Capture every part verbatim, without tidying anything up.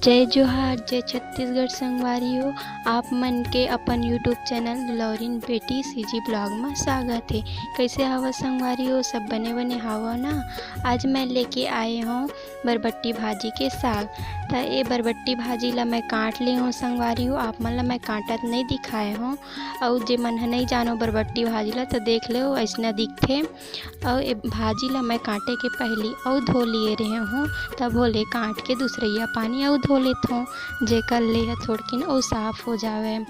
जय जोहार, जय छत्तीसगढ़ संगवारी हो। आप मन के अपन YouTube चैनल दुलौरिन बेटी CG ब्लॉग म स्वागत हे। कइसे हवव संगवारी हो? सब बने बने हवव ना? आज मैं लेके आए हौं बरबट्टी भाजी के साग। त ए बरबट्टी भाजी ला मैं काट ले हौं संगवारी हो। आप मन ला मैं काटत नइ दिखाए हौं। अउ जे मन ह नइ जानो बरबट्टी भाजी ला, त देख लेव, अइसना दिखथे। अउ ए भाजी ला मैं काटे के पहिली अउ धो लिए रेहे हौं, तब ओले काट के दूसरइया पानी अउ धो लेथौं, जेकर ले ह थोड़किन अउ साफ हो जावय।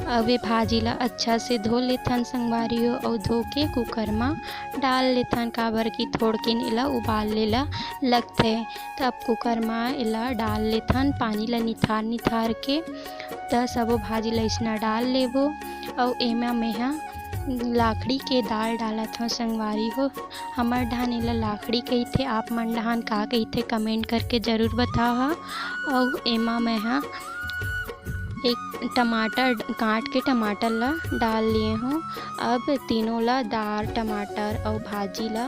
अब ए भाजी ला अच्छा से धो लेथन संगवारी हो, अउ धो के कुकर म डाल लेथन, काबर कि थोड़किन एला उबाले ला लगथे। त अब कुकर म एला डाल लेथन, पानी ला निथार निथार के। त सबो भाजी ला अइसना डाल लेबो, अउ एमा मेहा लाखड़ी के दाल डालत हौं संगवारी हो। हमर डहान एला लाखड़ी कहिथे, आप मन डहान का कहिथे, comment करके जरूर बताव हा। अउ एमा मैं हा एक टमाटर काट के टमाटर ला डाल लिए हौं। अब तीनों ला, दार, टमाटर अउ भाजी ला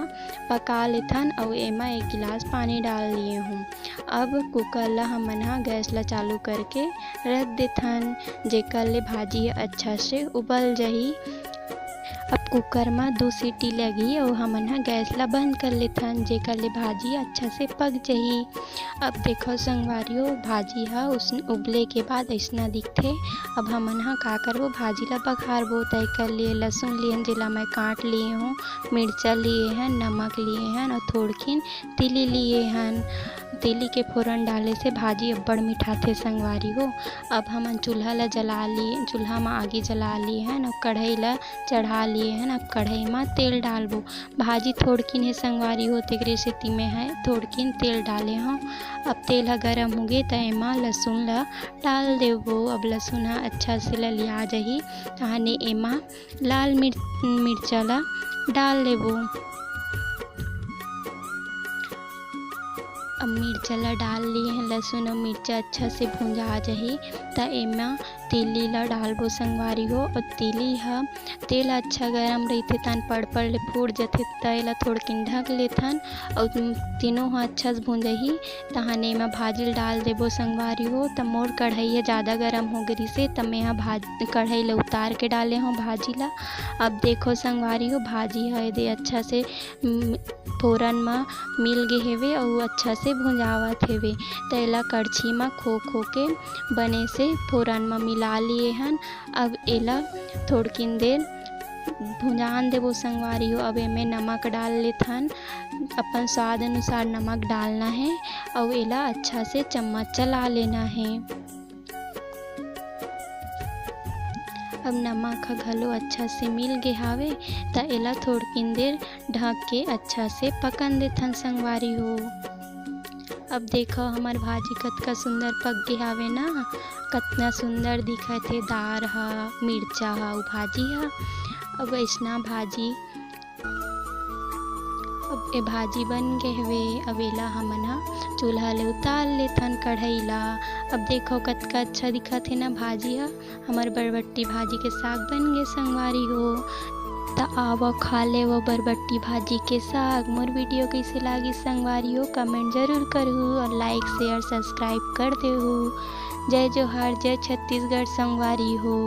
पका लेथन अउ एमा एक गिलास पानी डाल लिए हौं। अब कुकर ला हमन हा गैस ला चालू करके रख देथन, जेकर ले भाजी ह अच्छा से उबल जाही। अब कुकर म दू सीटी लगही अउ हमन ह गैस ला बंद कर लेथन, जेकर ले भाजी अच्छा से पक जाही। अब देखो संगवारी हो, भाजी ह उस उबले के बाद अइसना दिखथे। अब हमन ह का करबो, भाजी ला बघारबो। त एकर लिए लहसुन लिए हन, जेला मैं काट लिए हौं, मिर्चा लिए हन, नमक लिए हन अउ थोड़किन तिली लिए हन। तिली के फोरन डाले से भाजी अब्बड़ मिठाथे संगवारी हो। अब हमन चूल्हा ला जला लिए, चूल्हा म आगी जला लिए हन अउ कढ़ाई ला चढ़ा लिए हन। अब कढ़ाई म तेल डालबो। भाजी थोड़किन हे संगवारी हो, तेकरे सेती मैं ह थोड़किन तेल डाले हौं। अब तेल ह गरम होगे त एमा लहसुन ला डाल देबो। अब लहसुन ह अच्छा से ललिया जाही, तहाने एमा लाल मिर्च, मिर्चा ला डाल लेबो। अब मिर्चा ला डाल लिए हैं, लहसुन अउ मिर्चा अच्छा से भुंजा जाही, त एमा तिली ला डालबो संगवारी हो। अउ तिली ह तेल अच्छा गरम रहिथे, तहान पड़ पड़ ले फूट जथे, त एला थोड़किन ढक लेथन। अउ तीनों ह अच्छा से भुंजही, तहाने एमा भाजी ल डाल देबो संगवारी हो। त मोर कढ़ाई ह जादा गरम हो गे रिहिसे, त मेंहा भाज-, कढ़ाई ल उतार के डाले हौं भाजी ला। अब देखो संगवारी हो, भाजी ह एदे अच्छा से, उम, फोरन म मिल गे हेवे अउ अच्छा से भुंजावत हेवे। त एला कड़छी म खो खो के बने से फोरन म मिला लिए हन। अब एला थोड़किन देर भुंजान देबो संगवारी हो। अब एमे नमक डाल लेथन, अपन स्वाद अनुसार नमक डालना हे अउ एला अच्छा से चम्मच चला लेना हे। अब नमक ह घलो अच्छा से मिल गे हावे, त एला थोड़किन देर ढक के अच्छा से पकन देथन संगवारी हो। अब देखो हमर भाजी कतका सुंदर पक गे हावे ना, कतना सुंदर दिखत हे दार ह, मिर्चा ह अउ भाजी ह। अब अइसना भाजी, अब ए भाजी बन गे हवे। अब एला हमन ह चूल्हा ले उतार लेथन कढ़ाई ला। अब देखो कतका अच्छा दिखत हे ना भाजी ह। हमर बरबट्टी भाजी के साग बन गे संगवारी हो। त आवा खा लेवा बरबट्टी भाजी के साग। मोर video कइसे लागिस संगवारी हो, comment जरूर करहू अउ like, share, subscribe कर देहू। जय जोहार, जय छत्तीसगढ़ संगवारी हो।